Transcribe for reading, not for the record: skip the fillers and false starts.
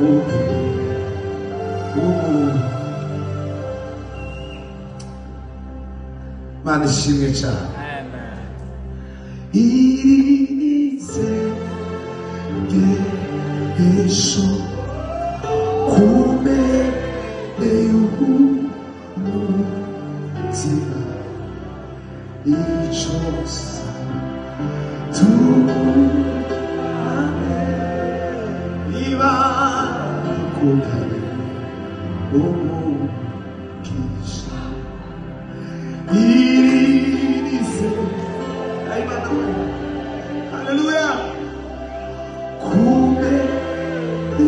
Ubu Mana ishimwe cyane. Amen. Iri ni isengesho kumene y'umutima, icyo nsaba tugumane, niba dukundanye umugisha. Iri ni isengesho. Haleluya. Kumene